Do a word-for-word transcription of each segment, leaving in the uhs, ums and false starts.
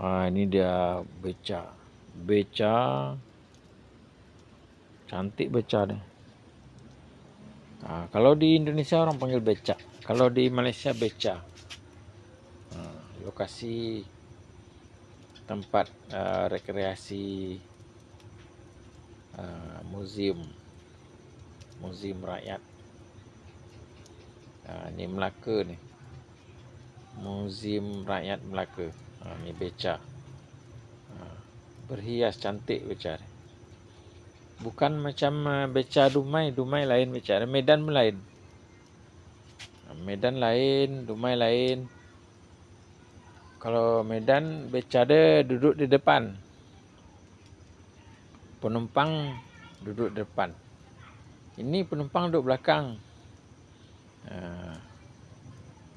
Ah, ini dia beca. Beca. Cantik beca ni. Ah, kalau di Indonesia orang panggil becak. Kalau di Malaysia, beca. Ah, lokasi tempat, ah, rekreasi, ah, muzium. Muzium rakyat. Ah, ni Melaka ni. Muzium Rakyat Melaka. Ha, ni beca. Ha, berhias cantik beca ni. Bukan macam, eh, beca Dumai, Dumai lain beca, Medan pun lain. Ha, Medan lain, Dumai lain. Kalau Medan, beca dia duduk di depan. Penumpang duduk di depan. Ini penumpang duduk belakang. Ha,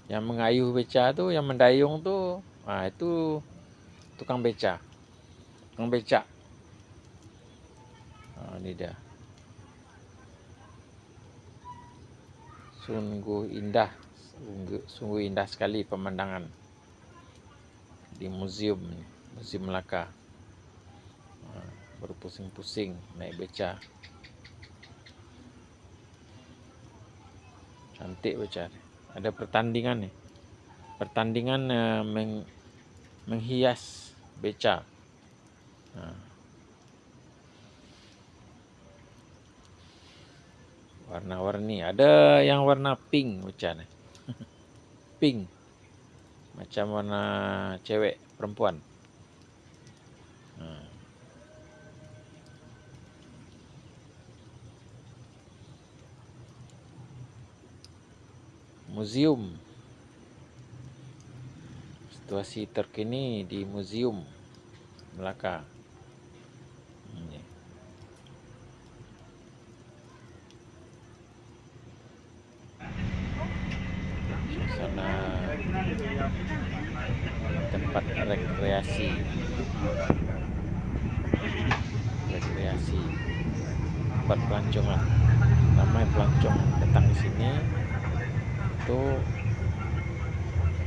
yang mangayuh beca tu, yang mandayung tu, ha, itu tukang beca. Tukang becak. Ha, ini dia. Sungguh indah, sungguh, sungguh indah sekali pemandangan di muzium ni, Muzium Melaka. Ha, berpusing-pusing naik beca. Cantik beca ni. Ada pertandingan ni. Pertandingan, eh, meng-, menghias beca. Ha. Warna-warni. Ada yang warna pink beca ni. Pink. Macam warna cewek, perempuan. Ha. Muzium. Situasi terkini di Muzium Melaka. Ini. Suasana tempat rekreasi. Rekreasi. Tempat pelancongan. Ramai pelancong datang di sini tu,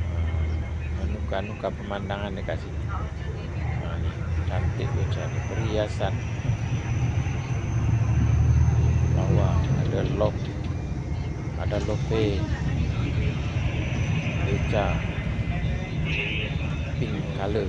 ah, anuka-anuka pemandangan dekat sini. Ah, ni, cantik. Becak diberi hiasan. Bawah ada lok, ada lope. Becak pink color.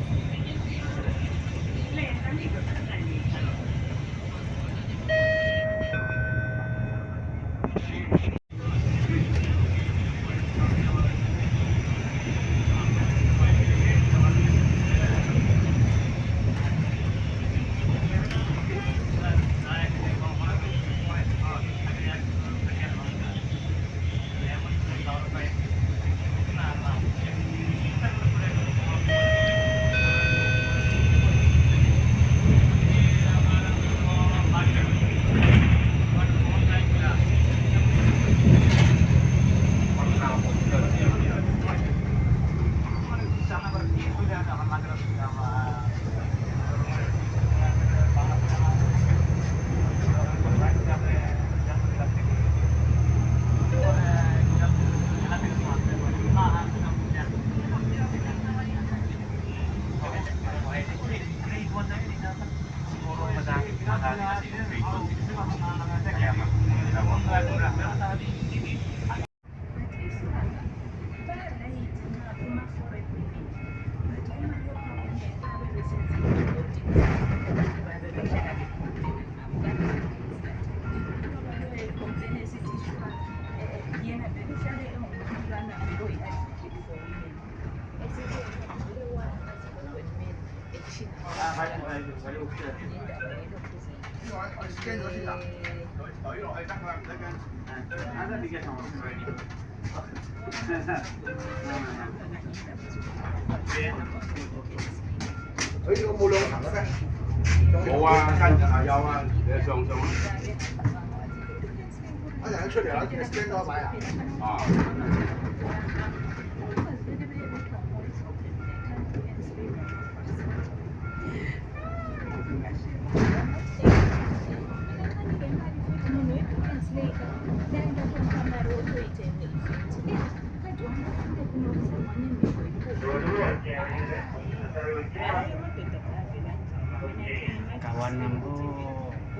Kawan ambo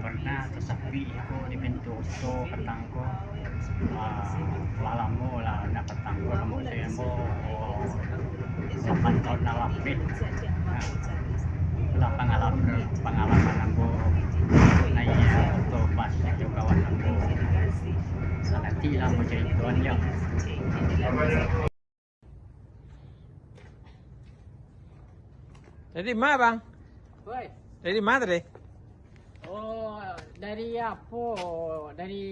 pernah tasapik iko di pintu oto patang ko. Ah, lah lamo lah, ndak patang ko, ambo, ambo, oh, lapan tahun nan lampek. Nah, itulah pangalaman, pangalaman ambo naiak oto bus jo kawan ambo. Nanti lah ambo caritoan jo. Dari ma, Bang? Woi. Dari ma tadi? Oh, dari apo? Dari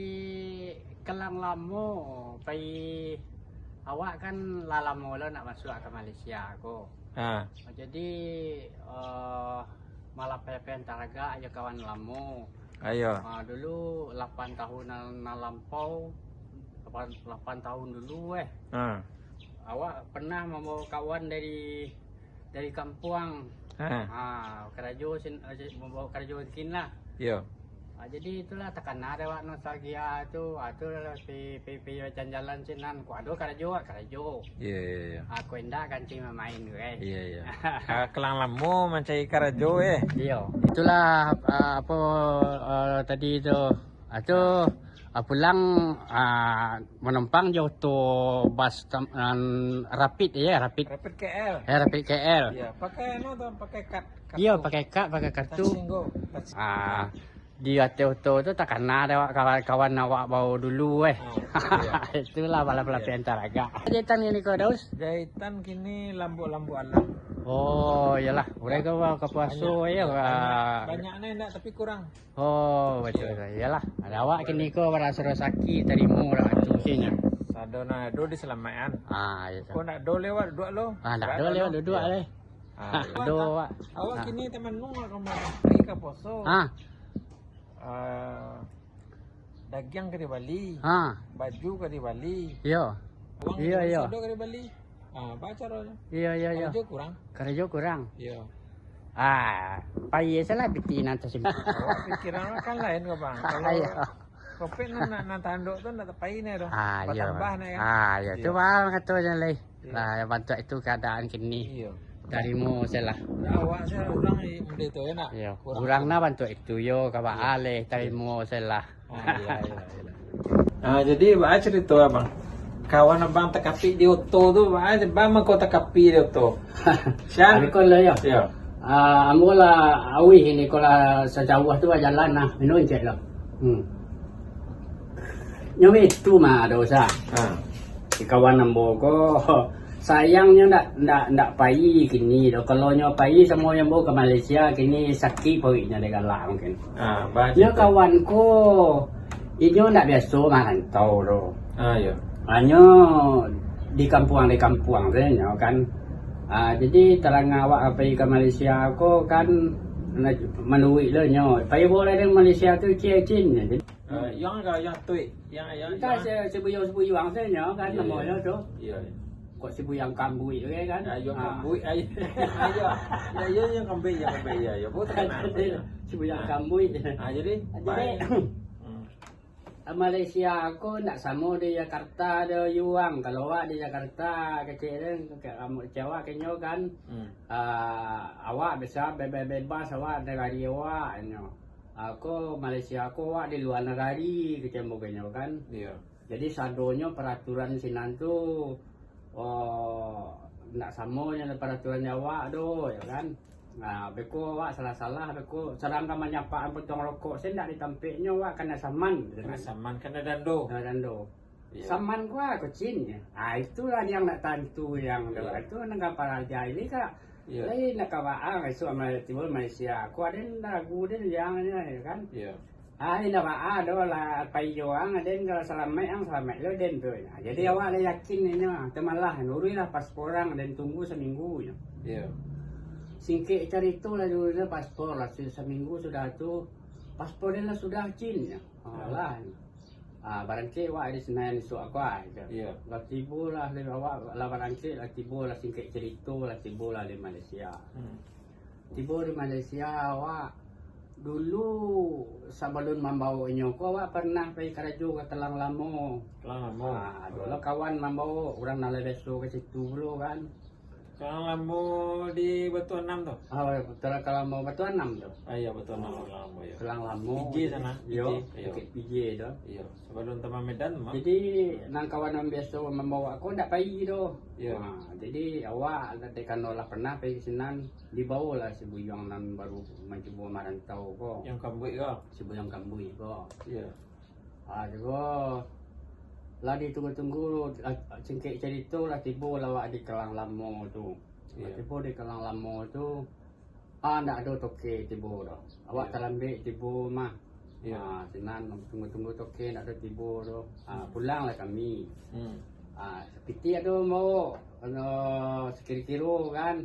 Kelang Lamo, pai. Awak kan lah lamo lo nak masuak ka Malaysia ko. Ha. Jadi, eh, malapai-lapai taragak jo kawan lamo. Ayo. Ah, dulu lapan tahun nan, nan lampau, lapan, lapan tahun dulu, eh. Ha. Awak pernah mambawa kawan dari, dari kampuang. Ha. Ah, karajo sin-, eh, si-, mambawa karajo sin lah. Iyo. Ah, jadi itulah takana dek awak nostalgia tu. Ah, tu lah pi, pi, pi jalan-jalan sinan. Kok ado karajo, awak karajo. Iyo, iyo, iyo. Ah, kok indak ganti mamain tu, eh. Iyo, iyo. Ah, Kelang Lamo mancari karajo, eh. Iyo. Itulah, ah, apo, ah, tadi tu. Ah, tu, ah, pulang, ah, manumpang jo oto bus tam-, an, Rapid, yo, Rapid. Rapid K L. Eh, Rapid K L. Iyo, pakai anu tu, pakai kad, kartu. Iyo, pakai kad, pakai kartu. Touching go. Touch-, ah, di ateh oto tu takana dek awak kawan-kawan awak bawa dulu, eh. Oh, iyo. Itulah pala-pala. Iyo. Pintar agak. Jahitan ni ko, Daus? Jahitan kini lambok-lambok alam. Oh, iyolah. Urang ko ka puaso, banyak, yo, banyak, ah. Banyak ni ndak, tapi kurang. Oh, batua, batua. Iyolah, awak kini ko barasa rasaki tarimo lah tu, mungkin, yo. Sado nan ado disalamaikkan. Ah, iyo tu. Kok ndak ado lewat duduak lo. Ah, ndak ado lewat duduak leh. Ah, iyo. Ado awak. Awak kini tamanung lah ka rumah. Pai ka puaso. Ah. Ah, dagiang ka dibali. Ah. Baju ka dibali. Iyo. Uang. Iyo, iyo. Sado ka dibali. Ah, baa caronyo? Iyo, iyo, iyo. Karajo kurang? Karajo kurang? Iyo. Ah, pai salah piti nan tasibuk. Awak pikiran awak kan lain ko, Bang. Kalau, iyo, kopek nan, nan, nan tandok tu ndak tapai nyo doh. Ah, iyo. Batambah nyo kan? Ah, iyo. Iyo. Tu bang kato jan lai. Iyo. Lah, bantuak itu keadaan kini. Iyo. Tarimo sajolah. Awak se urang i-, mode tu, yo nak? Iyo. Urang nah bantuak itu, yo, ka baa leh, tarimo sajolah. Ah, iyo, iyo, iyo. Ah, jadi, baa carito abang? Kawan abang takapik di oto tu, baa, baa mangko takapik di oto? Sian? Tapi ko lah, yo. Iyo. Ah, ambo lah awih ini, ko lah sajauah tu bajalan nah, minum cek lah. Hmm. Nyo itu mah dosa. Ha. Si kawan ambo ko, sayangnyo ndak, ndak, ndak pai kini doh. Kalau nyo pai samo jo ambo ka Malaysia, kini sakik paruiknyo dek galak mungkin. Ha, ba-, nyo kawan ko, inyo ndak biaso marantau doh. Ha, iyo. Hanyo di kampuang, di kampuang sajo nyo kan. Ah, jadi tarang awak pai ka Malaysia ko kan, na-, manuruik lo nyo. Pai boleh dari Malaysia tu, cin, cin. Jadi, Eh, yang ka, yang tuik, yang, yang, entah yang se-, sebuyuang-sebuyuang sajo nyo kan, iyo, namonyo tu. Iyo, iyo. Kok sebuyuang kambuik tu kan? Ah, iyo, ah, kambuik, ah, iyo. Ah, iyo, iyo, kambuik, iyo, kambuik, iyo, iyo. Bukan, ah, iyo. Sebuyuang kambuik. Ah, jadi, jadi, baik. Hmm. Malaysia ko ndak samo di Jakarta do, Yuang. Kalau awak di Jakarta, kecek den, ka-, kamu kecewa kenyo kan. Hmm. Ah, awak bisa bebe-, bebas awak nagari awak nyo. Ah, ko Malaysia ko awak di lua nagari, kecek ambo kenyo kan. Iyo. Jadi sadonyo peraturan sinan tu, oh, ndak samo nyo peraturan di awak do, yo kan. Nah, beko awak salah-salah, beko sadangkan manyapakan potong rokok se ndak di tampeknyo, awak kana saman, gitu kan. Kana saman, kana dando. Kana dando. Iyo. Saman ko a, ko cin. Ah, itulah yang ndak tantu yang tu. Iyo. Itu nan ka paraja ini ka. Iyo. Lai nak ka baa, isuak ma-, tibo Malaysia. Ko aden ragu den yang, yo kan. Iyo. Ah, indak baa doh lah, pai jo ang, den kalau salamaik, ang salamaik lo den tu. Nah, jadi, iyo, awak lah yakin inyo, temalah, uruihlah paspor ang, den tunggu saminggu nyo. Iyo. Singkek carito lah dulu lah paspor lah, su-, saminggu sudah tu, paspor den lah sudah cin nyo. Ah, iyo, lah. Ah, barangkek awak di Senayan isuak ko a, gitu. Iyo. Lah tibo lah, awak lah barangkek, lah tibo lah, singkek carito lah, tibo lah di Malaysia. Hmm. Tibo di Malaysia, awak dulu sabalun mambaok inyo ko, awak parnah pai karajo ka Kelang Lamo. Kelang Lamo. Ah, ado lo kawan mambaok, urang nan lah biaso ka situ pulo kan. Kelang Lamo di Batu Anam tu? Ah, Kelang Lamo Batu Anam tu. Ah, iyo, Batu Anam, Kelang Lamo, iyo. Kelang Lamo. P J sana, yo, P J, iyo. Dakek P J tu. Iyo, sabalun Taman Medan tu mah. Jadi, nan kawan nan biaso mambaok ko ndak pai tu. Iyo. Ah, jadi awak dek karano lah parnah pai ka sinan. Dibawolah si buyuang nan baru mancubo marantau ko. Yang kambuik ko? Si buyuang kambuik ko. Iyo. Ah, juo lah ditunggu-tunggu, ah, singkek carito lah tibo lah awak di Kelang Lamo tu. Iyo. Tibo di Kelang Lamo tu, ah, ndak ado toke tibo doh. Awak, iyo, talambek tibo mah. Iyo. Ah, sinan tunggu-tunggu toke ndak ado tibo doh. Ah, hmm, pulanglah kami. Hmm. Ah, sapiti ado mambaok, ado sakiro-kiro kan.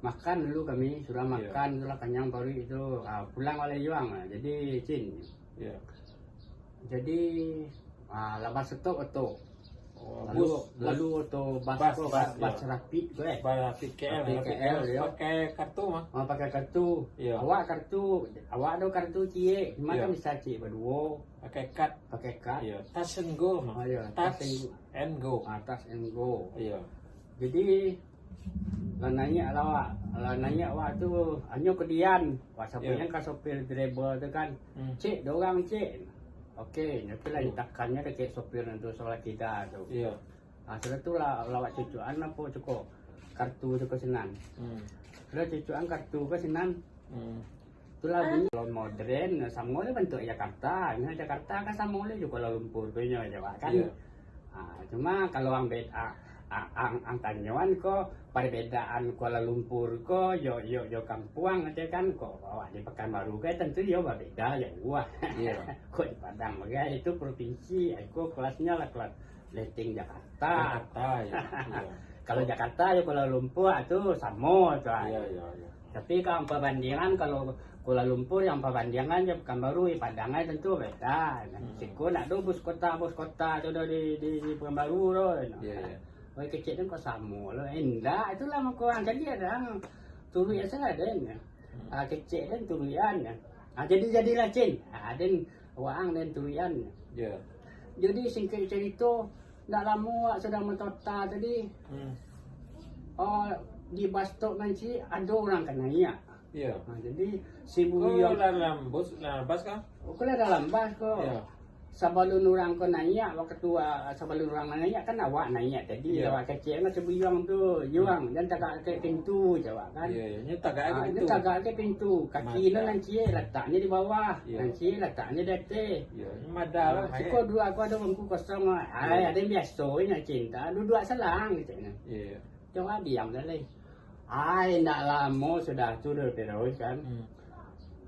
Makan dulu kami, sudah, iyo, makan tu lah kanyang paruik tu. Ah, pulang baliak juo ang lah. Jadi, cin. Iyo. Jadi, ah, lah bas stop oto. Oh, lalu, bus, bus. Lalu oto bas, bas ko, bas, bas, iyo, Rapid ko, eh. Bas Rapid K L, Rapid Rapid K L, K L, iyo. Pakai kartu mah. Ah, pakai kartu. Iyo. Awak kartu, awak ado kartu ciek, cuma, iyo, kan bisa ciek baduo. Pakai kad. Pakai kad. Iyo, Touch and Go mah. Oh, iyo, Touch and Go. Touch and Go. Ah, Touch and Go. Iyo. Jadi, lah naiak lah awak. Lah naiak awak tu, hanyo kudian. Wah, sabuiknyo, iyo, ka sopir driver tu kan. Hmm. "Cek, dorang, Cek." Oke, nyo tu lah, hmm, ditakannyo dakek sopir nan tu sabalah kida tu. Iyo. Ah, sudah tu lah, lah awak cucukan apo cuko, kartu cuko sinan. Hmm. Sudah cucukan kartu ko sinan. Hmm. Itulah bunyi. Kalau modern, samo lah bantuak Jakarta. Inyo Jakarta kan samo lah jo Kuala Lumpur tu inyo, kan. Iyo. Ah, cuma kalau ang bed-, ah, ah, ang, ang tanyoan ko, perbedaan Kuala Lumpur ko, yo, yo, yo kampuang aja kan, ko awak di Pekanbaru ko, tentu yo babeda, yo, wah. Iyo. Ko di Padang bagai, itu provinsi, ko kelasnyo lah kelas leteng Jakarta. Jakarta, iyo. Iyo. Kalau Jakarta, yo Kuala Lumpur, ah, tu samo tu, ah. Iyo, iyo, iyo. Tapi kalau perbandingan, kalau Kuala Lumpur yang perbandingan jo Pekanbaru, eh, Padang ai tentu beda. Hmm. Siko ndak ado bus kota, bus kota tu dah di, di, di Pekanbaru tu. Iyo, iyo. Oi, kecek den kok samo lo. Eh, ndak, itulah mangko ang jadi ado ang turuik asa den. Hmm. Ah, kecek den turuikan. Ah, jadi jadilah, Cin. Ah, den waang den turuikan. Iyo. Jadi singkek carito, ndak lamo awak sadang matota tadi. Hmm. Oh, Di bus stop nan ciek ado urang ka naiak. Iyo. Ha, jadi si Buyuang. Ko lah dalam bus, lah bus kah? Oh, ko lah dalam bus ko. Iyo. Sabalun urang ko naiak, wakatu, ah, sabalun urang naiak kan awak naiak tadi, iyo, awak kecek kan si Buyuang tu, "Yuang, jan tagak ka pintu," cak awak kan. Iyo, iyo. Nyo tagak ka pintu. Ah, nyo tagak ka pintu. Kaki nyo nan ciek lataknyo di bawah, iyo, nan ciek lataknyo di ateh. Iyo, nyo madah lah. Ah, siko duduak ko ado bangku kosong, ah. Ai, iyo, ado nan biaso nyo cinta, duduak salang, keceknyo. Iyo. Cuma diam dah lai. Ai, indak lamo sudah tu, Dul Firdaus, kan. Hmm.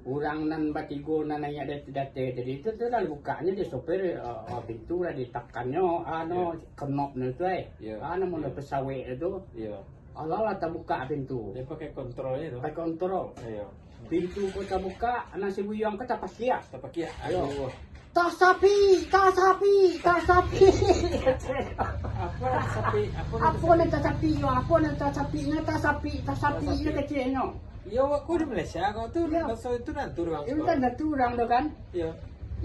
Urang nan batigo nan naiak dari ateh tadi tu, tu lah bukaknyo dek sopir, eh, eh, pintu lah ditakannyo, anu, iyo, knopnyo tu, eh. Iyo. Anu, mode, iyo, pesawek tu. Iyo. Alah lah tabukak pintu. Dia pakai kontrolnyo tu. Pakai kontrol. Iyo. Pintu ko tabukak, nan si Buyuang ko tapakiak. Tapakiak. Iyo. Aduh. "Tasapik, tasapik, tasapik." Apo nan tasapik? Apo nan tasapik? Apo nan tasapik yo? Apo nan tasapik? Nyo tasapik, tasapik nyo. Tasapik. Keceknyo. Iyo, awak ko di Malaysia ko tu, iyo, bahaso itu nan tu urang. Itu suko. Kan nan tu urang tu kan? Iyo.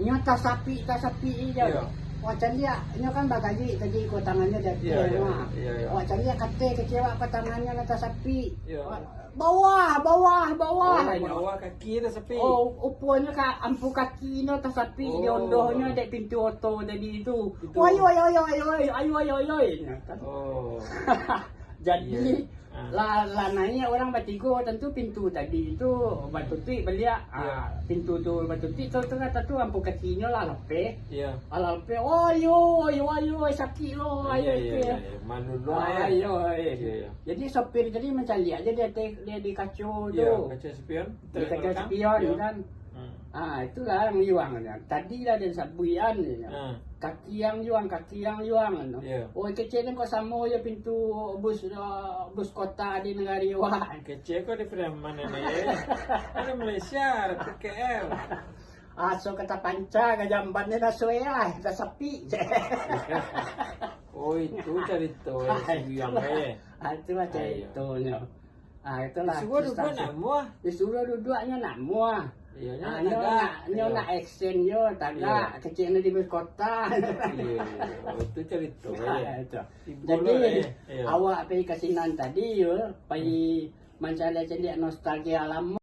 Nyo tasapik, tasapik je. Iyo. Wah, caliak, nyo kan bagayik tadi ko tangannyo di ateh. Iyo, iyo, iyo, iyo. Wah, caliak kateh kecek awak ko tangannyo nan tasapik. Iyo. Wah, "Bawah, bawah, bawah." Oh, bawah kaki tasapik. Oh, uponyo ka ampu kaki nyo tasapik, oh, diondohnyo dek pintu oto tadi tu. Pintu. "Wah, ayo, ayo, ayo, ayo, ayo, ayo, ayo, ayo." Nah, kan. Oh. Jadi, iyo. Ah. Lah, lah naiak urang batigo, tantu pintu tadi tu batutuik baliak. Iyo. Ah, pintu tu batutuik, tu, tu, kata tu ampu kaki nyo lah lapeh. Iyo. Alah lapeh, "Wah, ayo, ayo, ayo, sakik lo, ayo." Iyo, iyo, iyo, iyo. Maluluah, ah, yo. Iyo, eh. Iyo, iyo. Jadi sopir tadi mancaliak aja di ateh, di, di kaco tu. Iyo, kaco spion. Di kaco spion, iyo, kan. Hmm. Ah, itulah nan Yuang nyo. Tadi lah den sabuikan nyo. Hmm. "Kaki ang Yuang, kaki ang Yuang," anu. Iyo. Oh, kecek den kok samo jo pintu bus, eh, bus kota di nagari awak. Kecek kok di Piaman ni, eh. Kan di Malaysia, K L. Aso ka tapanca ka jamban ni dah suai lah, dah sapik. Oh, itu carito, eh, si Yuang, eh. Ah, itulah caritonyo. Ah, itulah. Disuruah duduak namuah. Disuruah duduaknyo namuah. Iyo, nyo nak, nyo nak action yo, tagak, iyo, kecek ni di bus kota. Iyo, iyo. Oh, itu carito, eh. Ah, itu. Jadi, eh, iyo, awak pai ka sinan tadi yo, pai mancaliak-caliak nostalgia lamo.